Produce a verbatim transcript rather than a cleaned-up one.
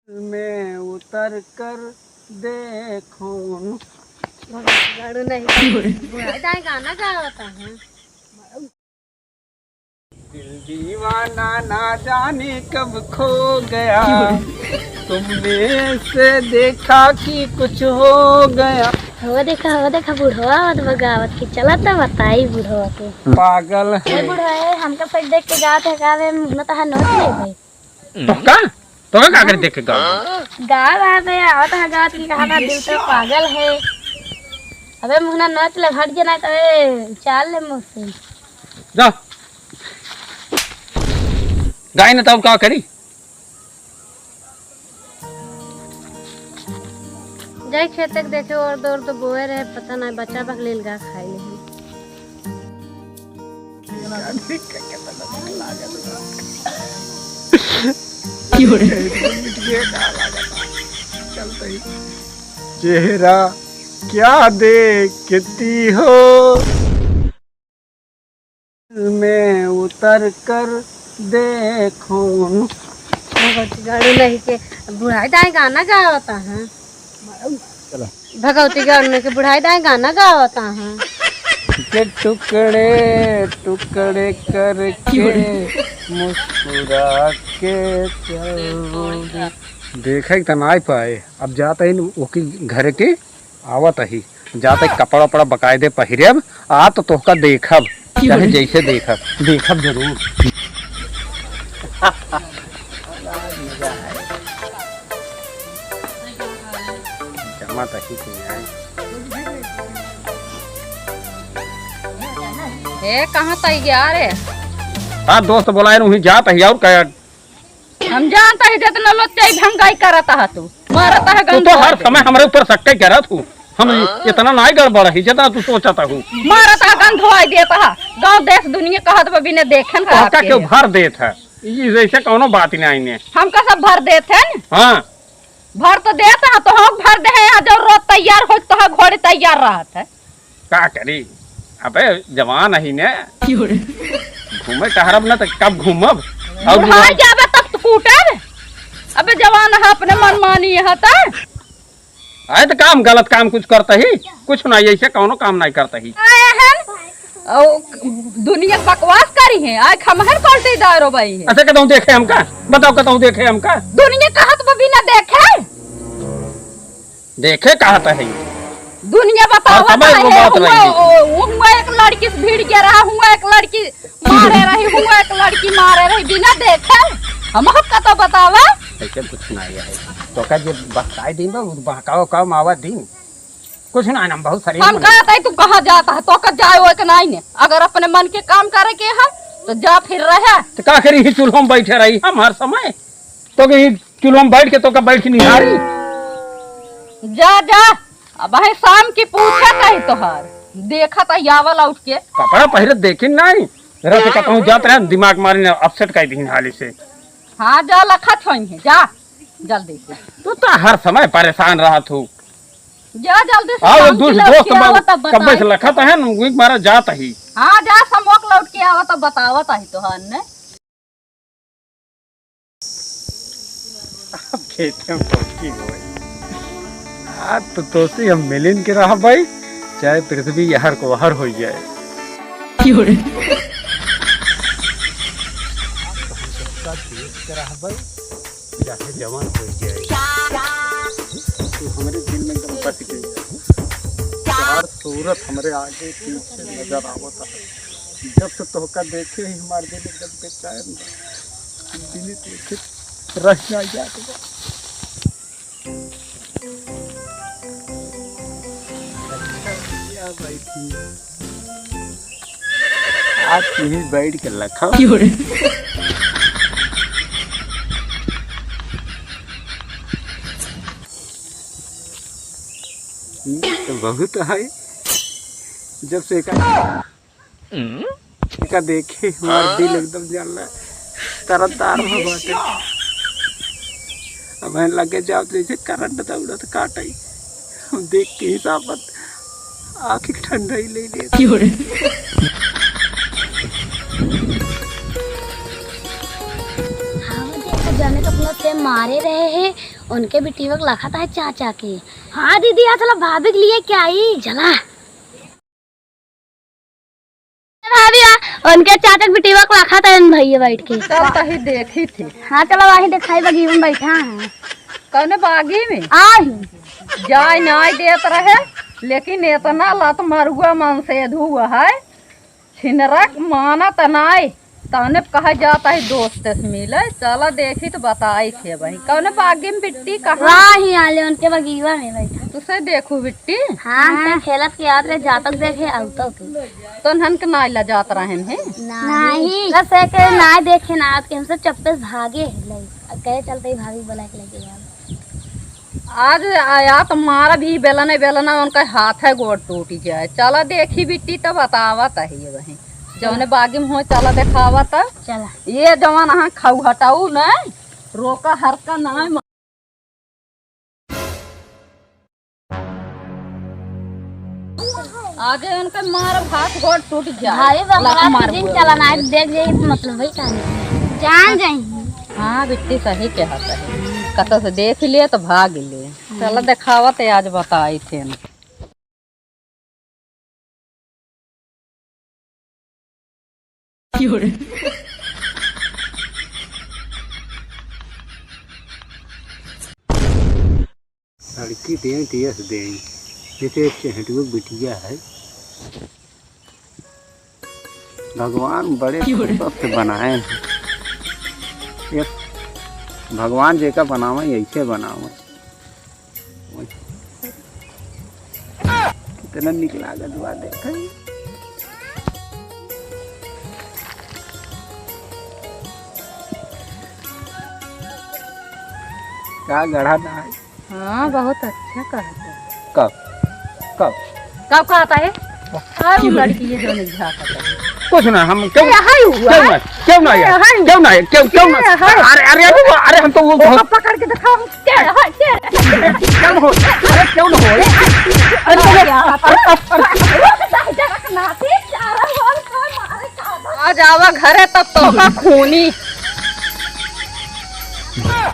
में उतर कर देखो। गाड़ू नहीं, बुढ़ा जाए गाना गावता है। दिल दीवाना ना जाने कब खो गया, तुमने ऐसे देखा कि कुछ हो गया। हो देखा, हो देखा, बुढ़वा आवत बा गावत के, चला त बताई बुढ़वा के। पागल है। ए बुढ़वा, ए, हमका फिर देख के गावत है, गावे, मुँह में तहार नोच ले भाई। तोहका? तोहका का करे देख के गावत? गावत है, आवत है गावत कि कहा था, दिल तो पागल है। अबे मुहना नाच ले, हट जाना तो, ए, चाल ले मुँह से। जा। गाय न तब का करी? जाई खेते के देखे, और दौर तो बोए रहे, पता नहीं बचा बक लील गा खाई नहीं। चेहरा क्या देखती हो? में उतर कर देखो। भगवती गाड़ू नहीं के बुढ़ाई दाई गाना गावता है। चला। भगवती गाड़ू नहीं के बुढ़ाई दाई गाना गावता है। के टुकड़े टुकड़े करके मुस्कुरा के चल। देखे के त नाई पाए, अब जाता ही ओकी घर के आवत ही, जात ही कपड़ा उपड़ा बकायदे पहिरब, आ तो तोहका देखब, चाहे जैसे देखब, देखब जरूर। जमा तही के आए। ए, कहाँ तैयार है? हाँ, दोस्त बोलाए, वहीं जात ही, और क्या? हम जानता ही जितना लोग चाहे भंगाई करता है तू, मारता है तू तो गंधवा हर दे। समय हमरे ऊपर शक्के करत हूँ। हम इतना नाई गड़बड़ ही जितना तू सोचता हूँ। मारता है गंधवा देता है। गाँव देश दुनिया कहत बा बिना देखे न तो रहत का के। क्यों भर देत है? ये जैसे कौनो बात ही नहीं ने। हमका सब भर देत है न? हाँ। भर तो देत है तो हम भर दे हैं, यहाँ जो रोज तैयार हो तो हम घोड़े तैयार रहत है। का करी? अबे जवान ही ने। क्यों रे? घूमे टहरब न त कब घूमब? और बुढ़ाई जाबे तब तो कूटब। अबे जवान है, अपने मनमानी है त। आए त काम, गलत काम कुछ करता ही? कुछ ना, ऐसे कौनो काम नहीं करता ही। आए हैं, ओ, दुनिया बकवास करी है, आए खमहर पलटी दारो बाई है। अच्छा, कतहूँ देखे हमका? बताओ, कतहूँ देखे हमका? दुनिया कहत बा बिना देखे? देखे कहत है। दुनिया बतावत है, हुआ, ओ, हुआ एक लड़की से भिड़ गया रहा, हुआ एक लड़की मारे रही, हुआ एक लड़की मारे रही, बिना देखे। हम कतौ बतावा? ऐसे कुछ नहीं है। तोका जे बहकाए दिन बा, उ बहकाओ का मावा दिन। कुछ ना, हम बहुत शरीर हम में कहत है, तू कहाँ जाता है? तोका जाए ओए के नहीं ने। अगर अपने मन के काम करे के है, तो जा फिर रहे। तो का करी, ही चूल्हों में बैठे रही हम हर समय? तो कहीं चूल्हा में बैठ के तोका बैठ के निहारी। जा, जा, अब है शाम की पूछत है तोहार। देखत है आवल उठ के। कपड़ा पहिरत देखी नहीं। रस कतहूँ जात रहे, दिमाग मारी ने upset कर दीन हाली से। हाँ, जा लखत होई है, जा, जल्दी से। तू तो हर समय परेशान रहत हूँ। जा जल्दी से आओ, शाम की दूसरे लौट दोस्त के बा-, आवा तब कब्बे से बताई। लखत है न, वही मारा जात ही। हाँ, जा समोक लौट के आवा तब बतावत है तोहार ने। अब खेते में पहुंची हो भाई। आज तो तोसे हम मिलिन के रह भाई, चाहे पृथ्वी यहर को वहर हो जाए। क्यों रे? आज तो हम सबका देख के रह भाई, चाहे जवान हो जाए। तू हमरे दिल में एकदम बस गई। यार सूरत हमरे आगे पीछे नजर आवत है। जब से तोहका देखे ही हमार दिल एकदम बेचैन बा। बिन देखे रह ना जात बा। अच्छा, बैठी। आज यहीं बैठ के लखा। क्यों रे? हम्म, तो बहुत है। जब से का हम्म? का देखे हमार दिल एकदम जल रहा है, तरह तार हो बाटे। अब हम लगे जाओ जैसे करंट दौड़त काटे। हम देख के हिसाब मत आँखी ठंडाई ले ले। क्यों रे? हाँ, देखो, जाने तो अपना से मारे रहे हैं। उनके बिटिया के लखत है चाचा के। हाँ दीदी, हाँ चला भाभी के लिए क्या आई? चला। भाभी, आ, उनके चाचा के बिटिया के लखत है भैया बैठ के। चल तही देखी थी। हाँ चला, वही देखाई, बगीवन बैठा है। कौने बागी में? आही। जाए नाई देत रहे, लेकिन इतना लत मरुआ मन से धुआ है। छिनरक मानत नाई, तने कहा जात है दोस्त से मिले, चला देखी तो बताई थे वही। कौने बागी में बिट्टी कहाँ? वही आले उनके बगीवा में बैठा। तुसे देखू बिट्टी? हाँ, हाँ। खेलत के याद रहे, जातक देखे, आउतक। तो नहन के नाई ला जात रहन है? नहीं। बस एक नाई देखे ना, आज के हमसे चप्पे से भागे है, लई। अब कहे चलते ही भाभी बुला के लेके जाओ। आज आया तो मारा भी बेलना, बेलना उनका हाथ है गोड़ टूट जाए। चला देखी बिट्टी तब बतावत है ये वही। जौने बागी में हो चला देखावत। चला। ये जवान हाँ खाऊ हटाऊ न, रोका हरका ना। आगे उनके मार भात गोड़ टूट जाए। भाई बा, लक मार जिन बोल। चला ना देख जाई तो मतलब भाई कहानी। जान जाई। हाँ बिट्टी सही कहत है, कत से देख ले तो भाग ले। चला देखावत है, आज बताई थे ना। लड़की दें टीएस दें, जैसे एक चेहटुए बिटिया है। भगवान बड़े फुर्सत से बनाए हैं। ये भगवान जेका बनावे, ऐसे बनावे। कितना निक लागत बा, देखे। का गढ़ा ना है? हाँ, बहुत अच्छा कहत है। कब? कब? कब कहत है? अरे, वो लड़की ये जो नहीं झाँकत है। कुछ ना, हम क्यों, ए, हाय हुआ। क्यों ना, क्यों ना ए, यार? हाय। क्यों ना, क्यों, क्यों ना? ए, हाय। अरे, अरे, अरे, वो, अरे, हम तो वो ओका बहुत पकड़ के दिखाओ। क्या है? क्या है? क्यों हो? अरे, क्यों हो? अरे, अरे, अरे, अरे, अरे, अरे, अरे, अरे, अरे, आज आवा घरे तब तोका खूनी।